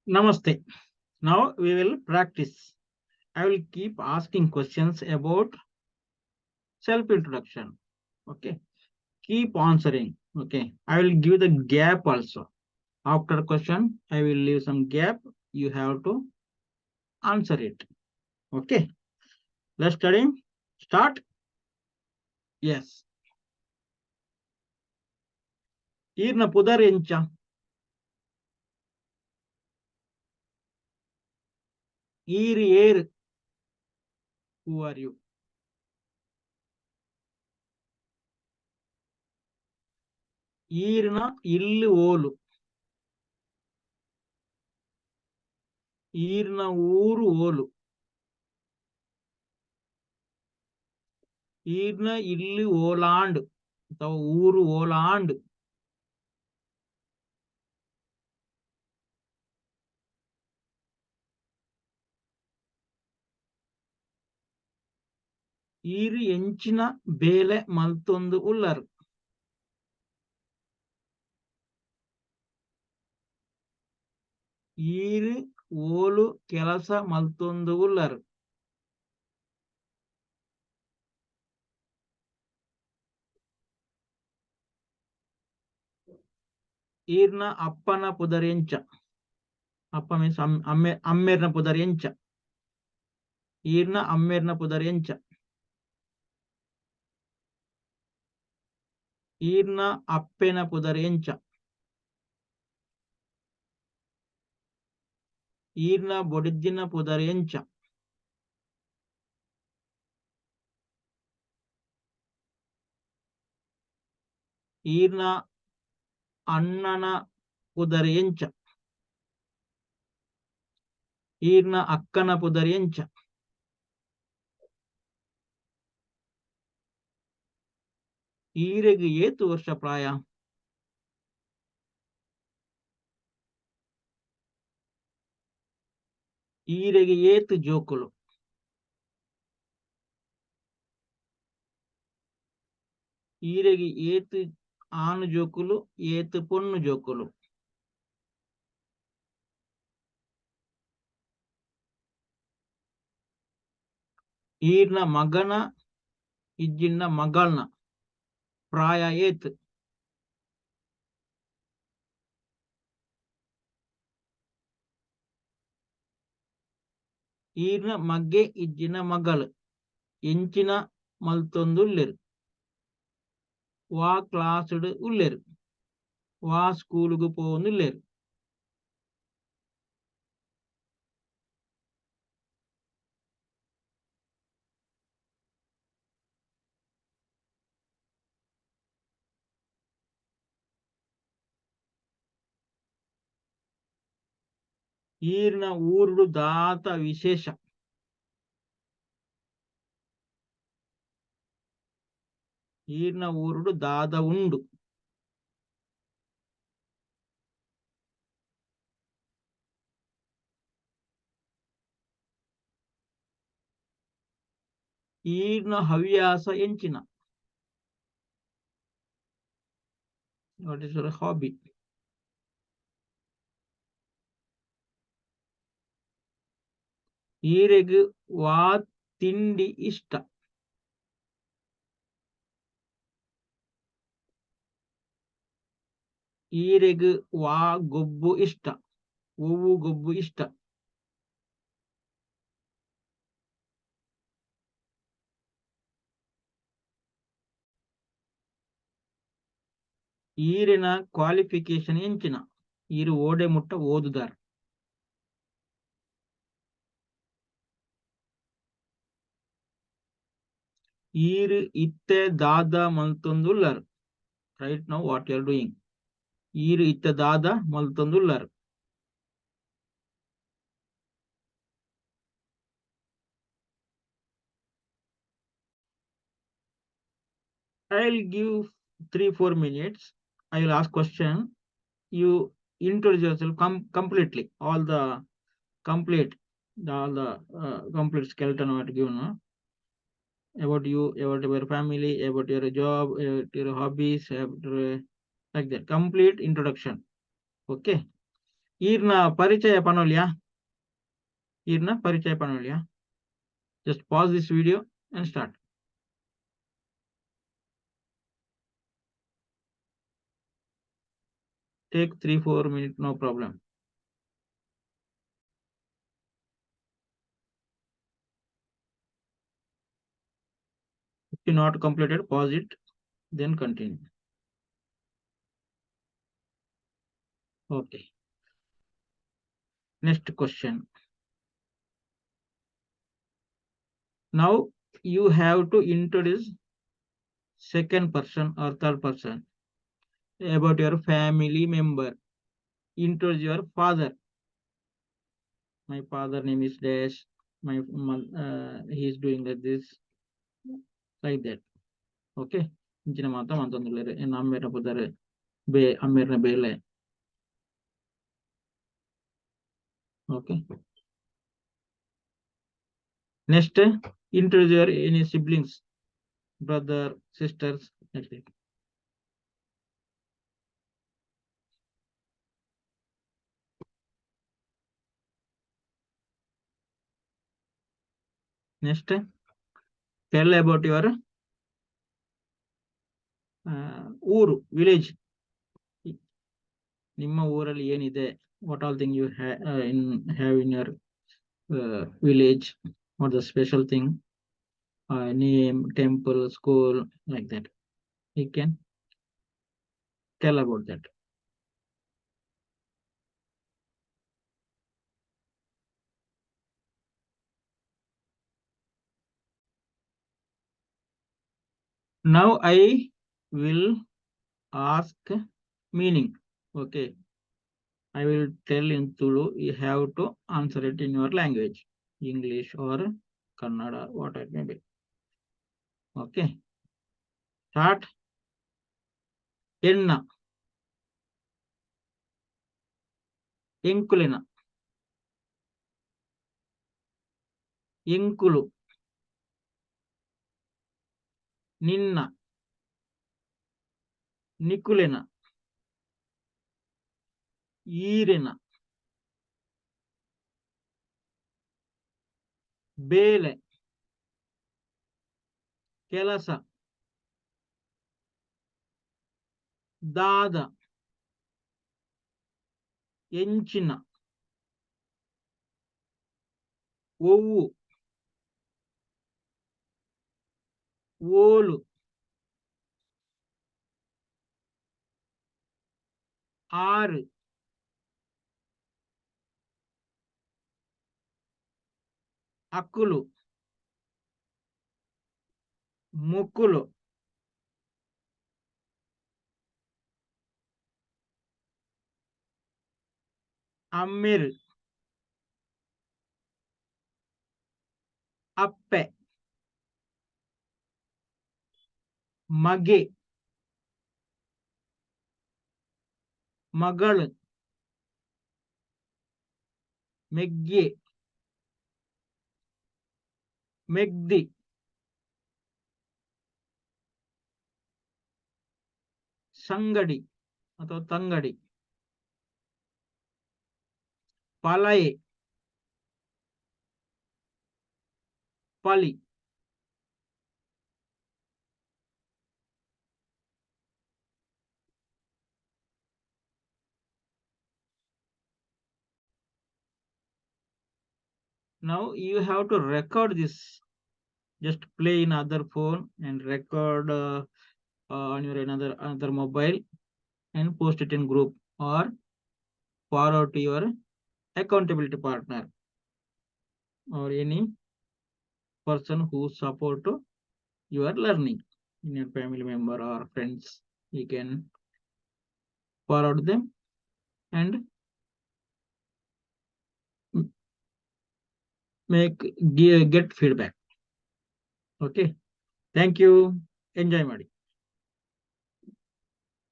Namaste. Now we will practice. I will keep asking questions about self-introduction. Okay. Keep answering. Okay. I will give the gap also. After question, I will leave some gap. You have to answer it. Okay. Let's study. Start. Yes. ಈರ್ನ ಪುದರ್ ಎಂಚ? ಈರ್ ಏರ್? Who are you? ಈರ್ನ ಇಲ್ಲು ಓಲು? ಈರ್ನ ಊರು ಓಲು? ಈರ್ನ ಇಲ್ಲು ಓಲಾಂಡ್ ಅಥವಾ ಊರು ಓಲಾಂಡ್? ಈರ್ ಎಂಚಿನ ಬೇಲೆ ಮಲ್ತೊಂದು ಉಲ್ಲರ್? ಈರ್ ಓಲು ಕೆಲಸ ಮಲ್ತೊಂದು ಉಲ್ಲರ್? ಈರ್ನ ಅಪ್ಪನ ಪುದರ್ ಎಂಚ? ಅಪ್ಪ ಮೀನ್ಸ್ ಅಮ್ಮೆ, ಅಮ್ಮೇರ್ನ ಪುದರ್ ಎಂಚ? ಈರ್ನ ಅಮ್ಮೇರ್ನ ಪುದರ್ ಎಂಚ? ಈರ್ನ ಅಪ್ಪೆನ ಪುದರ್ ಎಂಚ? ಈರ್ನ ಬೊಡಿದ್ದಿನ ಪುದರ್ ಎಂಚ? ಈರ್ನ ಅಣ್ಣನ ಪುದರ್ ಎಂಚ? ಈರ್ನ ಅಕ್ಕನ ಪುದರ್ ಎಂಚ? ಈರೆಗ್ ಏತ್ ವರ್ಷ ಪ್ರಾಯ? ಈರೆಗ್ ಏತ್ ಜೋಕುಲು? ಈರೆಗ್ ಏತ್ ಆನು ಜೋಕುಲು, ಏತ್ ಪೊಣ್ಣು ಜೋಕುಲು? ಈರ್ನ ಮಗನ ಇಜ್ಜಿಂಡ ಮಗಳ್ನ ಪ್ರಾಯ ಏತ್? ಈರ್ನ ಮಗ್ಗೆ ಇಜ್ಜಿನ ಮಗಳು ಎಂಚಿನ ಮಲ್ತೊಂದುಲ್ಲೆರ್? ವಾ ಕ್ಲಾಸ್ಡ್ ಉಲ್ಲೆರ್? ವಾ ಸ್ಕೂಲ್ಗ್ ಪೋವೊಂದುಲ್ಲೆರ್? ಈರ್ನ ಊರುಡು ದಾತ ವಿಶೇಷ? ಈರ್ನ ಊರುಡು ದಾದ ಉಂಡು? ಈರ್ನ ಹವ್ಯಾಸ ಎಂಚಿನ? What is your hobby? ಈರೆಗ್ ವಾ ತಿಂಡಿ ಇಷ್ಟ? ಈರೆಗ್ ವಾ ಗೊಬ್ಬು ಇಷ್ಟ? ಒವ್ವು ಗೊಬ್ಬು ಇಷ್ಟ? ಈರೆನ ಕ್ವಾಲಿಫಿಕೇಶನ್ ಎಂಚಿನ? ಈರು ಓಡೆ ಮುಟ್ಟ ಓದುದಾರ್? ಈರ್ ಇತ್ತೆ ದಾದ ಮಲ್ತೊಂದುಲ್ಲರ್? Right now what you are doing? ಈರ್ ಇತ್ತೆ ದಾದ ಮಲ್ತೊಂದುಲ್ಲರ್? I will give 3-4 minutes. I will ask question. You introduce yourself completely. All the complete, all the complete skeleton what given, huh? About you, about your family, about your job, about your hobbies, about, like that. Complete introduction. Okay. ಈರ್ನ ಪರಿಚಯ ಪನೋಲಿಯಾ? ಈರ್ನ ಪರಿಚಯ ಪನೋಲಿಯಾ? Just pause this video and start. Take 3-4 minutes, no problem. If you not completed, pause it, then continue. Okay. Next question. Now you have to introduce second person or third person about your family member. Introduce your father. My father name is dash. My he is doing like this, like that. Okay. ಇಂಚಿನ ಮಾತ ಮಾತೊಂದುಲ್ಲೆರ್ ಎನ್ನ ಅಮ್ಮೆರ್ನ ಪುದರ್ ಬೇ ಅಮ್ಮೆರ್ನ ಬೇಲೆ. Okay. Next, introduce your any siblings, brother, sisters, like that. Next, tell about your ಊರು, village. ನಿಮ್ಮ ಊರಲ್ಲಿ ಏನಿದೆ? What all thing you have in your village? What the special thing? Name, temple, school, like that. You can tell about that. Now I will ask meaning. Okay. I will tell in Tulu. You have to answer it in your language, English or Kannada, what it may be. Okay. Start. Enna. Enkulena. Enkulu. Ninna. Nikulena. Eerena. Bele. Kelasa. Dada. Enchina. Ovu. Olu. Aaru. Akulu. Mukulu. Ammir. Appe. Mage. Magalu. Megge. Megdi. Sangadi ಅಥವಾ ತಂಗಡಿ. ಪಲಯೆ. ಪಲಿ. Now you have to record this. Just play in other phone and record on your another mobile and post it in group or forward to your accountability partner or any person who support to your learning in your family member or friends. You can forward them and get feedback. Okay, thank you. Enjoy ಮಾಡಿ.